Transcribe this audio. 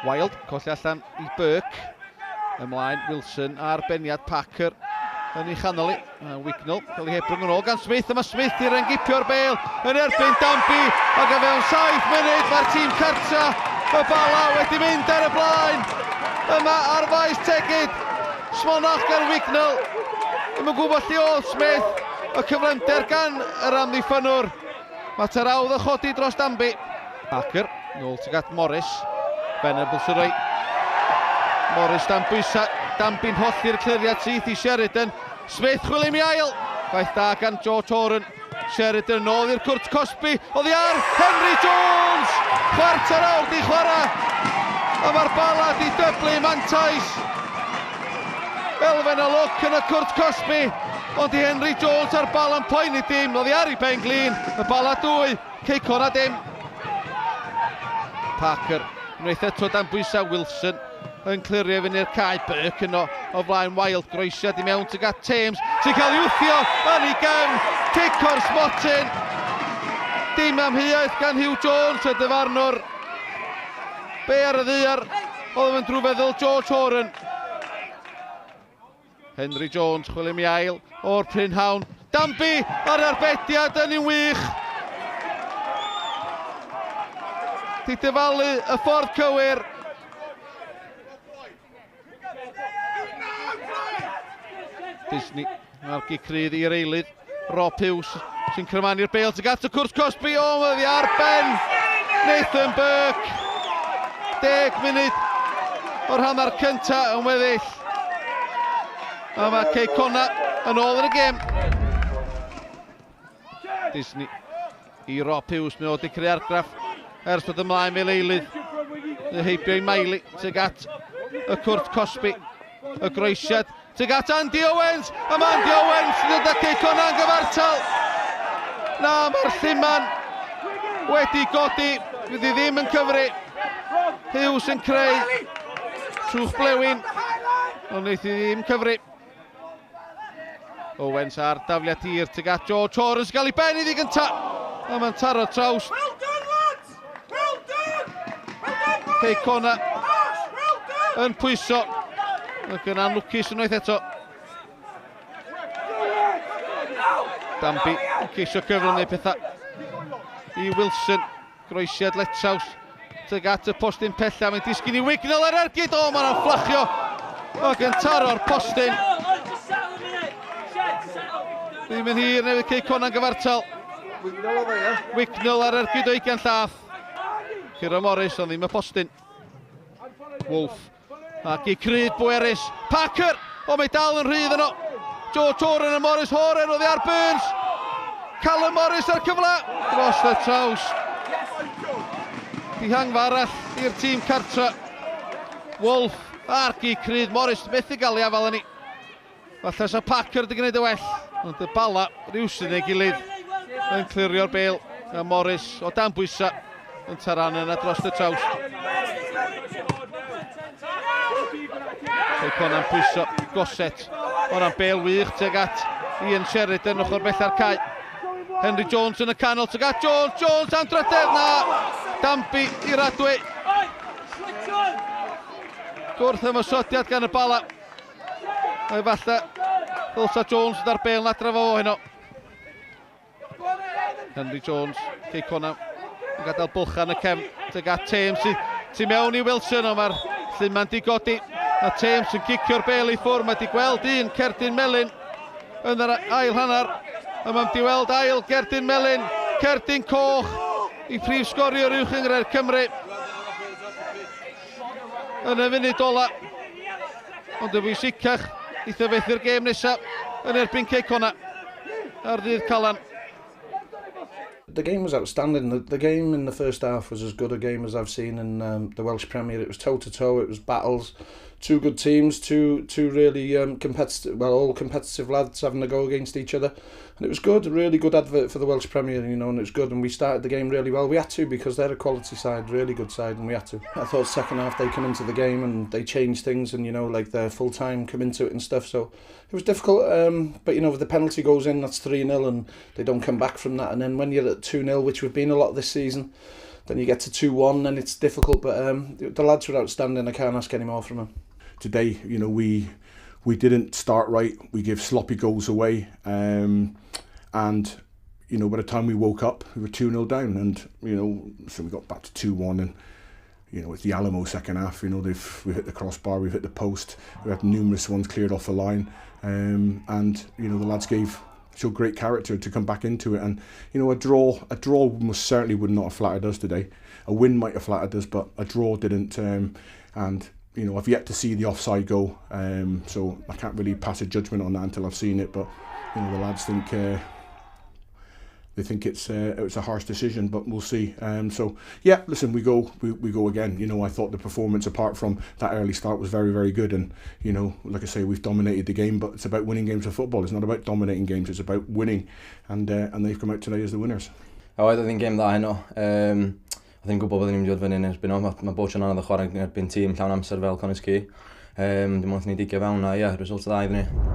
Wild, colli allan i Burke. Ymlaen Wilson a'r beniad Parker yn ei chanol i. A Wignall cael ei hebrwng yn ôl gan Smith. A mae Smith i rengipio'r bel yn erbyn Danby. Ac o fewn 7 munud mae'r tîm cartra y Bala wedi mynd ar y blaen. Yma ar faes Tegid. Smonach gan Wignall. Ddim yn gwybod lle oedd Smith. Y cyflymder gan yr amddiffynnwr. Mae Tarawdd yn chodi dros Danby. Parker, nôl tuag at Morris. Venables yn rhoi Morris dan bwysau. Danby'n hollti'r cliriad syth i Sheridan. Smith chwilio mi ail. Gwaith da gan George Horan. Sheridan yn ôl i'r cwrt cosbi. Oddi ar Henry Jones! Chwarter awr di chwarae. A mae'r Bala di dyblu mantais. Elfen o lwc yn y cwrt cosbi. Ond i Henry Jones a'r Bala'n poeni dim. Oddi ar i Ben Glin. Y Bala 2. Cei Connah dim. Parker unwaith eto dan bwysau Wilson yn clirio fyny'r cae. Burke yno o flaen Wild. Groesiad i mewn tuag at Thames sy'n cael ei wthio yn ei gefn. Cic o'r smotyn. Dim amheuaeth gan Hugh Jones y dyfarnwr. Be ar y ddaear oedd yn drwy feddwl George Horan. Henry Jones chwilio mi ail o'r prynhawn. Danby ar arbediad yn un wych. Di dyfalu y ffordd cywir. Disney a'r gic rydd i'r eilydd. Rob Hughes sy'n crymanu'r bêl tuag at y cwrt cosbi. O, mae fi ar ben Nathan Burke. 10 munud o'r hanner cynta yn weddill. A mae Cei Connah yn ôl yn y gêm. Disney i Rob Hughes, mae o wedi creu argraff ers dod ymlaen fel eilydd. Heibio i Miley tuag at y cwrt cosbi. Y groesiad Tuag at Andy Owens, a mae Andy Owens yn dod â Cei Connah yn gyfartal. Na, mae'r lluman wedi godi, fydd hi ddim yn cyfri. Hughes yn creu trwch blewyn, ond wneith hi ddim cyfri. Owens ar dafliad hir tuag at George Horan sy'n cael ei ben iddi gynta. A mae'n taro traws. Well done, lads! Well done! Well done, Cei Connah yn pwyso. Ac yn anlwcus unwaith eto. Danby yn ceisio cyflymu pethau i Wilson. Groesiad Letsaws tuag at y postyn pella. Mae'n disgyn i Wignall ar ergyd. O, mae'n fflachio. Ac yn taro'r postyn. Ddim yn hir newydd Cei Connah'n gyfartal. Wignall ar ergyd o 20 llath. Curo Morris, ond ddim y postyn. Wolf. Ac i cryd bwerus. Parker! O, mae dal yn rhydd yno. George Horan a Morris Horan oddi ar Burns. Callum Morris ar cyfle. Dros y traws. Dihangfa arall i'r tîm cartra. Wolf a'r gic crydd. Morris methu gael ei afael yn ni. Falle sa Parker wedi gwneud y well, ond y Bala rhywsut neu gilydd yn clirio'r bel. A Morris o dan bwysau yn taran yna dros y traws. Cei Connah'n pwyso Gosset. O'n bel wych tuag at Ian Sheridan ochr bella'r cae. Henry Jones yn y canol tuag at Jones. Jones am drydedd na. Danby i'r adwy. Gwrth ymosodiad gan y Bala. Mae falle ddylsa Jones yn ar bel na drefo fo heno. Henry Jones, Cei Connah yn gadael bwlch yn y cefn. Tuag at Thames sydd tu mewn i Wilson, ond mae'r lluman di godi. Mae Thames yn cicio'r bel i ffwrdd. Mae di gweld un cerdyn melyn yn yr ail hanner. A mae'n di weld ail gerdyn melyn, cerdyn coch i prif sgoriwr uwch gynghrair Cymru. Yn y funud ola. Ond y bwysicach, eitha fethu'r gêm nesaf yn erbyn Cei Connah ar ddydd Calan. The game was outstanding. The game in the first half was as good a game as I've seen in the Welsh Premier. It was toe to toe. It was battles. Two good teams, two really competitive, well, all competitive lads having a go against each other, and it was good. A really good advert for the Welsh Premier, and it was good. And we started the game really well. We had to because they're a quality side, really good side, and we had to. I thought second half they come into the game and they changed things, and like their full time come into it and stuff. So it was difficult, but if the penalty goes in, that's 3-0, and they don't come back from that. And then when you're at 2-0, which we've been a lot this season, Then you get to 2-1 and it's difficult, but the lads were outstanding. I can't ask any more from them. Today, you know, we didn't start right. We gave sloppy goals away, and you know, by the time we woke up, we were 2-0 down, and you know, so we got back to 2-1, and you know, it's the Alamo second half. You know, we've hit the crossbar, we've hit the post, we had numerous ones cleared off the line, and you know, the lads showed great character to come back into it. And you know, a draw most certainly would not have flattered us today. A win might have flattered us, but a draw didn't. And you know, I've yet to see the offside goal, so I can't really pass a judgment on that until I've seen it. But you know, the lads think they think it's a harsh decision, but we'll see. So yeah, listen, we go again. You know, I thought the performance, apart from that early start, was very, very good. And you know, like I say, we've dominated the game, but it's about winning games of football. It's not about dominating games. It's about winning, and they've come out today as the winners. Oh, I think game dda heno. I think gwybod bod ni'n mynd i fod fyny yn erbyn o. Mae bob tro'n anodd chwarae yn erbyn tîm llawn amser fel Connah's Quay. Dim ond ni digio fewn a ie, result dda iddyn ni.